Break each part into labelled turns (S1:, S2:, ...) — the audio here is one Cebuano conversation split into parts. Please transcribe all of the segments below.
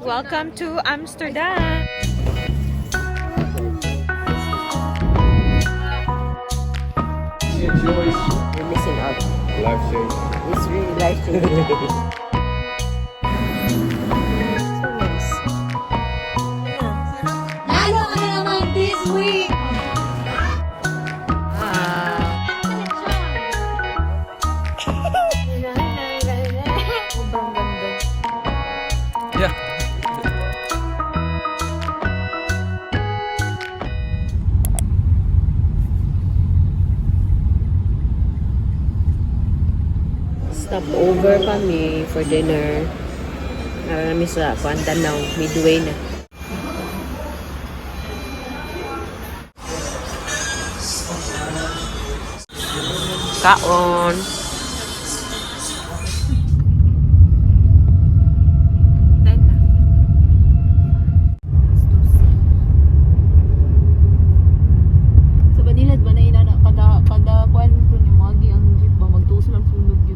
S1: Welcome to Amsterdam!
S2: Enjoys
S1: You're missing out.
S2: Life changing.
S1: It's really life changing. So nice.
S3: Lalo ka na naman this week!
S1: Ah. Sobrang ganda.
S2: Yeah.
S1: Stop over kami for dinner. Nara kami sa Danao, midway na. Kaon. Time na.
S3: Sa Banilad ba na inana kada kuan ko ni moagi ang jeep ba magtuos lang sunog yun.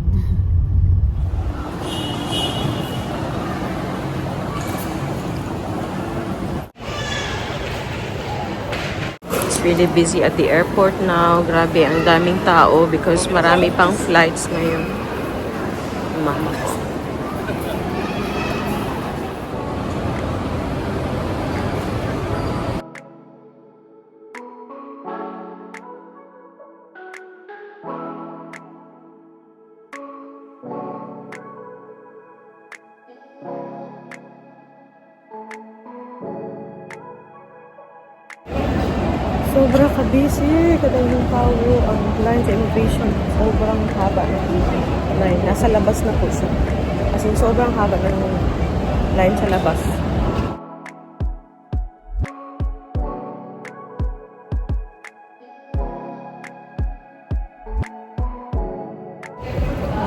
S1: It's really busy at the airport now. Grabe, ang daming tao because marami pang flights ngayon. Mama ko. Sobra ka-busy, kadaming tao. Ang line sa immigration, sobrang haba ng line. Nasa labas na po siya. As in, sobrang haba ng line sa labas.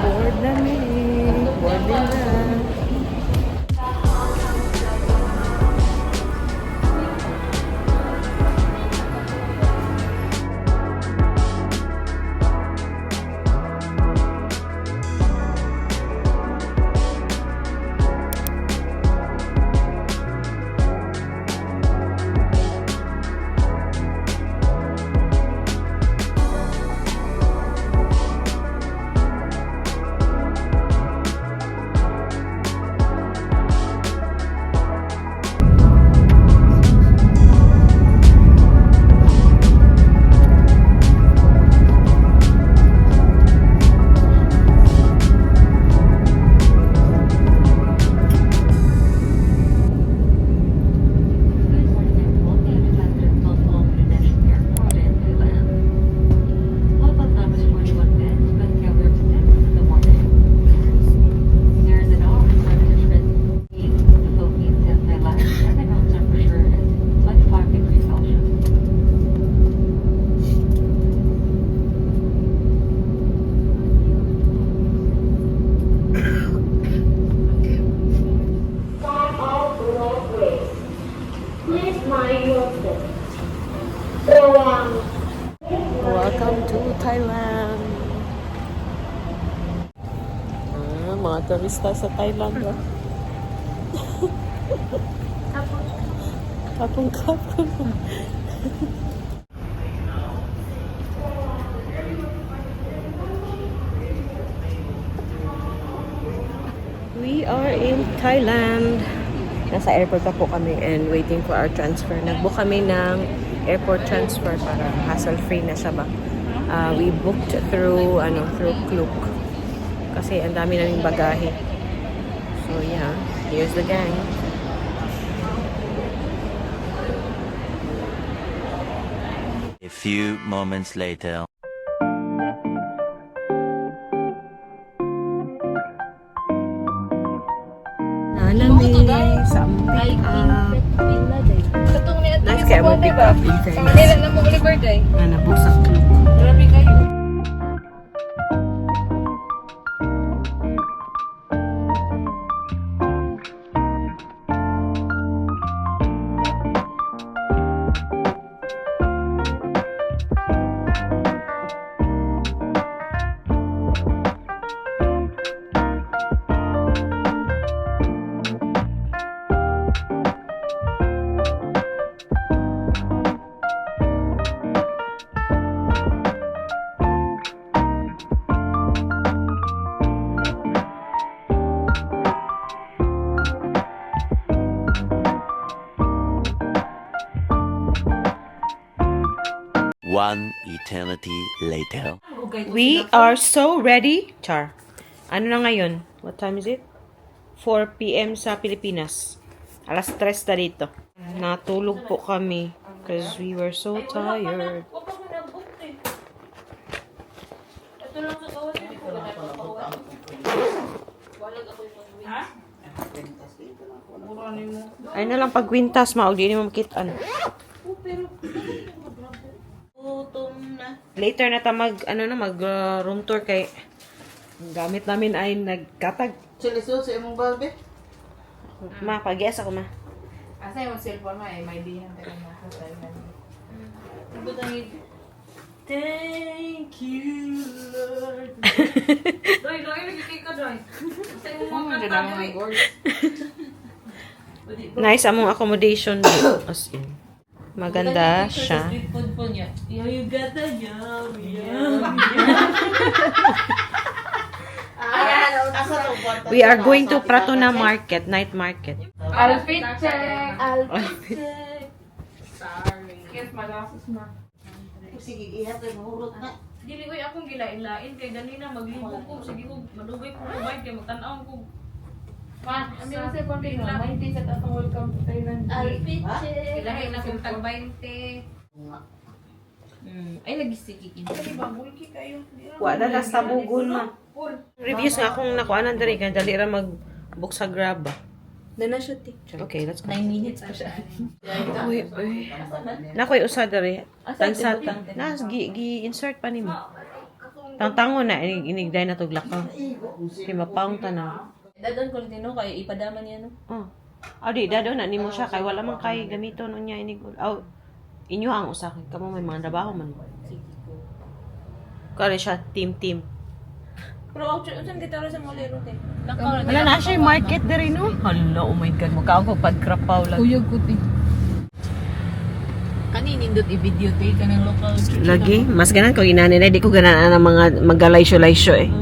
S1: Board na mi. Boarding na.
S4: Good morning and welcome to Bangkok Don International Airport in Thailand. Local time is 41 minutes, but cover 10 in the morning. There is an hour difference between the Philippines and Thailand, and the ground temperature is 25 degrees Celsius.
S5: Sign off the walkways. Please mind your step. ระวัง
S1: Welcome to Thailand. Ah, mga turista sa Thailand. Ah. Kapong-kapong. We are in Thailand. Nasa airport pa po kami and waiting for our transfer. Nag-book kami ng airport transfer para hassle-free na siya ba. We booked through through Klook. Kasi ang dami naming bagahe. So yeah, here's the gang.
S6: A few moments later.
S1: Nanami sa pick up.
S3: Katong ni
S1: Nice kaya mo pick up in
S3: Sa
S1: fairness.
S3: Manila na mo Oliver day.
S1: Na nabook sa Klook.
S3: Grabe kayo.
S6: One eternity later.
S1: We are so ready. Char. Ano na ngayon? What time is it? 4 p.m. sa Pilipinas. Alas 3 na dito. Natulog po kami because we were so tired. Ay na lang pagwintas, maog di ni mo makitaan. Later na ta mag ano na mag room tour kay ang gamit namin ay nagkatag.
S7: Chilisod sa imong babe.
S1: Ma, pag-yes ako ma.
S3: Asa yung cellphone mo eh, may dihan tayo na sa Thailand.
S1: Thank you, Lord.
S3: Doy, doy, nagkikay ka, Doy.
S1: Nice among accommodation. As in. Maganda siya.
S3: Street food po niya. Yeah, you got the yum, yum.
S1: We are going to Pratona Market, night market.
S3: Outfit check! Outfit check! Sorry. Yes, malakas ma.
S7: Sige, ihatag hurot na.
S3: Dili ko akong gilain-lain kay ganina maglibog ko sige ko madugay ko mobile kay magtan-aw ko. Ma, ano yung cellphone kay 90 sa tatong welcome to Thailand.
S5: Outfit check.
S3: Ilahi na kung tag 20. Ay lagi sige kin.
S1: Wala na sa bugon ma. Reviews nga akong nakuanan diri kay dali ra mag-book sa Grab ba.
S3: Dana siya ti.
S1: Okay, let's go.
S3: 9 minutes pa siya.
S1: Uy, uy. Nakoy usa diri. Tagsa ta. Nas gi, gi insert pa nimo. Tangtango na inig inigday na tuglak ka. Kay mapaong ta na.
S3: Dadon ko nito kay ipadama niya no.
S1: Oh. Aw di dado na nimo siya kay wala man kay gamiton unya inig. Aw inyo ang usa kay kamo may mga trabaho man.
S3: Sige ko.
S1: Kare siya team team.
S3: Pero actually usan kita sa molero te.
S1: Wala na siya market diri no. Hala, oh my God, mukha ko pagkrapaw lang.
S3: Uyog ko ti. Kani nindot i-video te kanang local.
S1: Lagi, mas ganan ko ginani na di ko ganan ang mga magalaysyo-laysyo eh.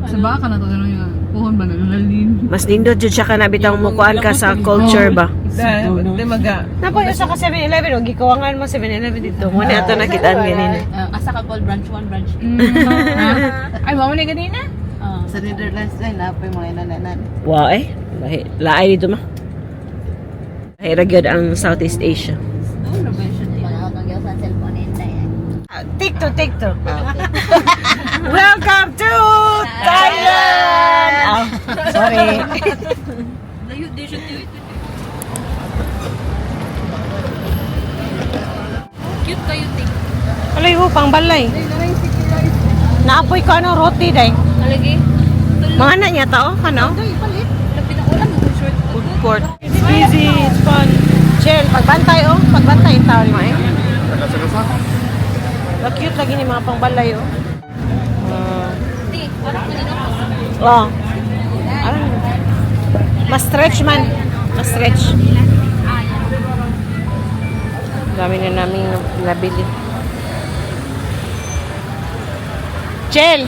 S3: Sa baka na to ganun yung puhon ba nalalin.
S1: Mas nindot jud siya kana bitang mukuan ka sa culture ba.
S7: Di maga.
S1: Napoy usa ka 7-Eleven og gikawangan mo 7-Eleven dito. Mo na ato nakitaan ganina.
S3: Asa ka call branch 1 branch 2. Ay, mamo ni ganina?
S7: Sa Netherlands na napay mga inanan.
S1: Wow eh. Lahi, laay dito ma. Lahi ra gyud ang Southeast Asia.
S3: Ano ba siya?
S1: Take two, take two. Welcome to Thailand! Oh, sorry.
S3: Layo di siya ti. Cute kayo ti.
S1: Alay ho, pang balay. Naapoy ko ano, roti day.
S3: Alagi.
S1: Mga na niya tao, kano?
S3: Lapit ako lang mo short.
S1: Food court. It's busy, it's fun. Chill, pagbantay oh, pagbantay yung tao ni eh. Cute lagi ni mga pangbalay oh.
S3: Ti, wala ko na
S1: Oh. Ano? Mas stretch man. Mas stretch. Dami na namin nabili. Chel!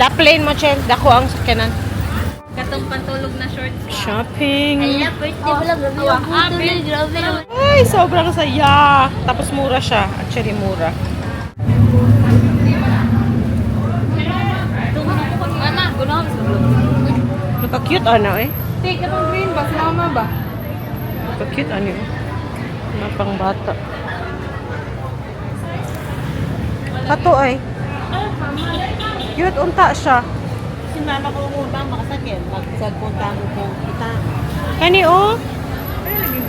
S1: Da-plane mo, Chel. Dako ang sakyanan.
S3: Katong pantulog na shorts.
S1: Shopping.
S5: First day pala, grabe yung puto na, grabe yung
S1: Ay, sobrang saya. Tapos mura siya. Actually, mura.
S3: Mama, gunaw sa vlog.
S1: Naka-cute ano eh.
S3: Ti, katong green ba? Si mama ba?
S1: Naka-cute ano eh. Mga pangbata. Kato ay. Cute unta siya.
S7: Si mama ko kung ba makasakit, magsagpunta mo kung kita.
S1: Kani oh.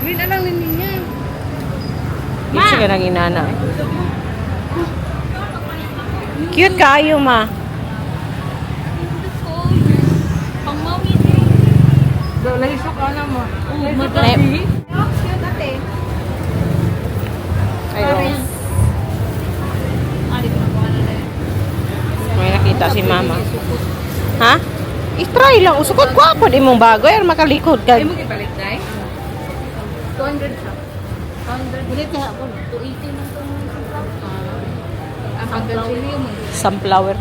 S3: Green alang niya.
S1: Cute siya ng inana. eh. Cute kaayo ma.
S3: Pang mami ti. Laysok ka na mo.
S1: Ay, Ay, oh. May nakita si mama. Ha? I-try lang. Usukot ko ako di mong bago. Ay, makalikod ka.
S3: Mo gipalit dai? 200 siya. 200.
S7: Ulit ka ako.
S3: 280 man to. Ang pagka-chili mo.
S1: Sunflower.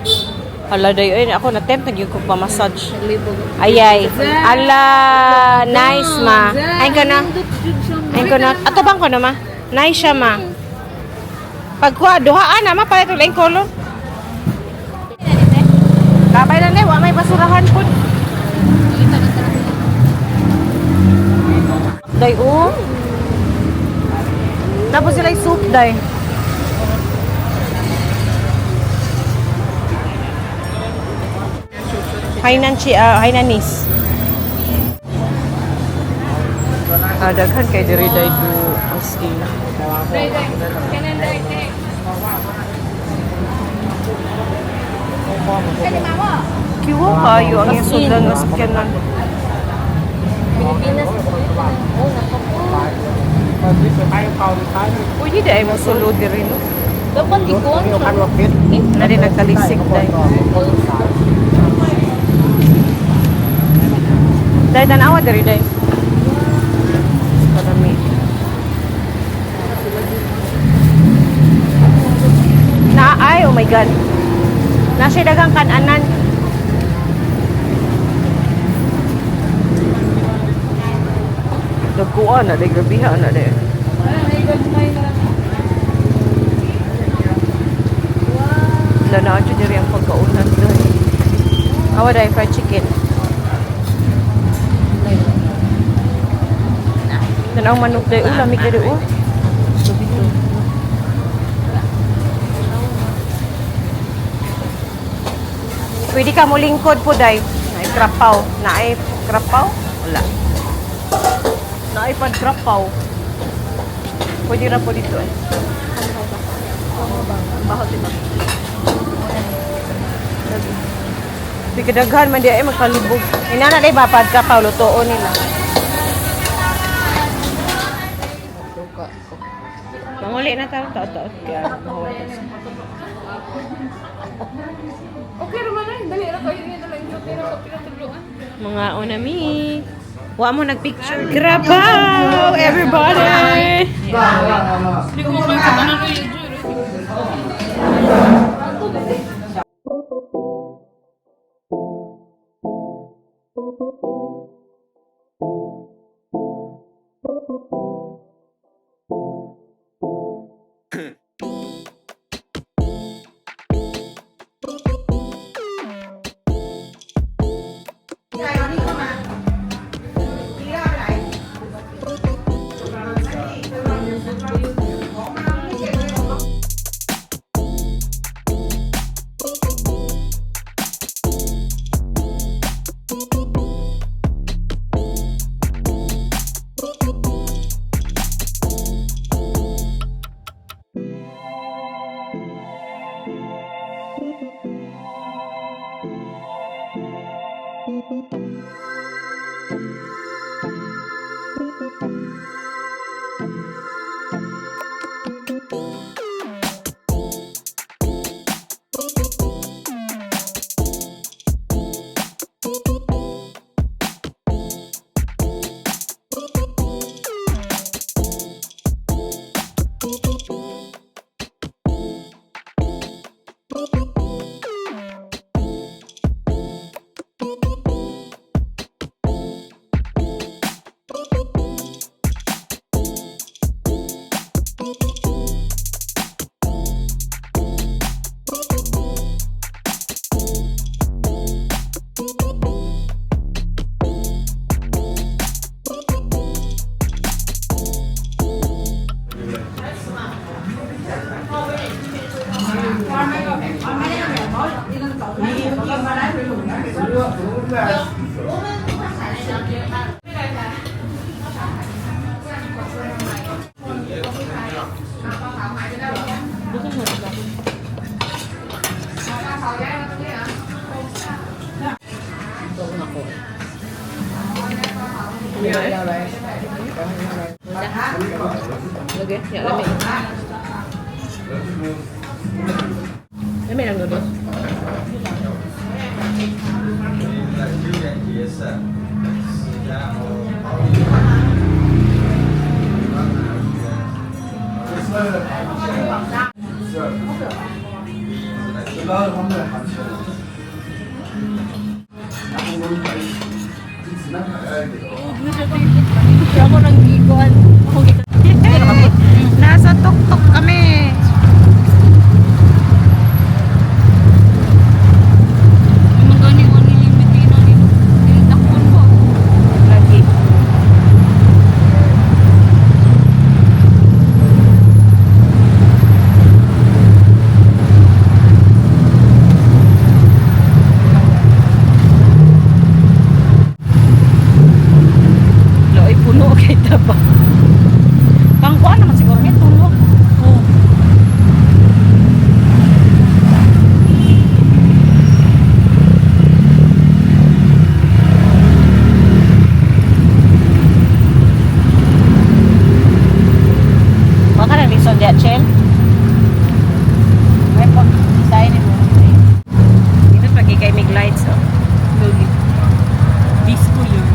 S1: Hala, dayo. Ay, ako na-tempt. Nagyug ko pa-massage. Ayay. Ala, nice ma. Ay ko na. Ay ko na. Ato bang ko na ma? Nice siya ma. Pagkuha, duhaan na, mapalit ulit yung color. Labay lang eh, wa may basurahan po. Day, oh. Tapos sila yung soup, day. Hainan chi, Hainanese. Ah, daghan kay diri day do as in.
S3: Day, day. Kanan, day, day.
S1: Kiwa kayo ang iyang sudlan nga sakyanan. Pwede di ay mo sulod diri no.
S3: Dapat ikuan siya.
S1: Na din nagtalisik day. Day tanawa diri day. Kalami. Na ay, oh my God. Na siya daghang kananan. Dagkuan na day, grabihan na day.
S3: Ay, gagmay na lang.
S1: Wala na dyan diri ang pagkaunan day. Awa day, fried chicken. Tanaw manok day, oh, lamig diri oh. Lubito. Pwede ka mulingkod po day. Naay krapaw. Naay krapaw? Wala. Naay pad krapaw. Pwede ra po dito eh. Baho diba? Bigdaghan man di ay magkalibog. Inana day ba pad krapaw lutoon nila. Manguli na tayo taot-taot kaya.
S3: Okay raman ay. Dali ra kayo niya dala yung pero sa pinatudloan.
S1: Mga onami. Wa mo nagpicture. Grabaw everybody.
S3: Hindi ko makain sa tanan ko yung
S1: Lagi, ya lami. Lami lang noodles.
S3: Ako nang gikuan.
S1: Nasa tuktok kami. ba? Pangkuan naman siguro nito, no? Oh. Baka na lisod ya, Chel?
S7: May pag design mo.
S1: Dito pagi kay mig lights, oh.
S3: Lugi. Disco yun.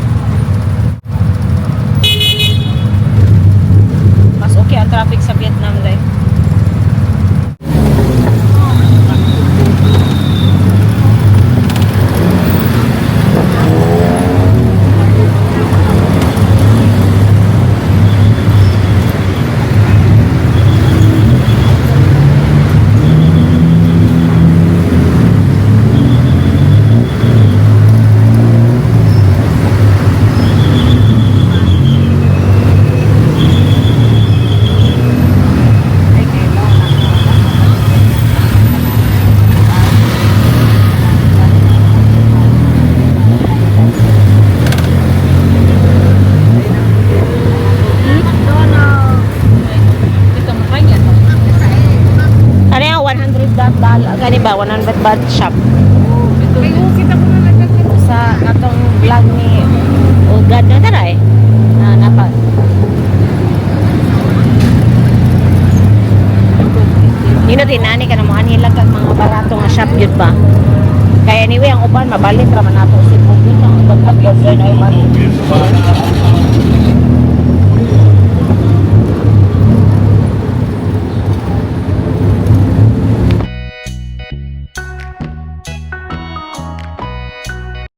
S1: Mas okay ang traffic sa Vietnam, dai. Ay, kay mo.
S3: Ito mo kanya.
S1: Ano yung 100 baht bal? Gani ba? 100 baht shop.
S3: Kay kita ko na nagkakita.
S1: Sa atong vlog ni Ugad na tara eh. Na napa. Nino tinani ka na mo anhi lang kag mga barato nga shop gyud ba. Kaya anyway ang uban mabalik ra man nato si Bugin ang uban pag ay man.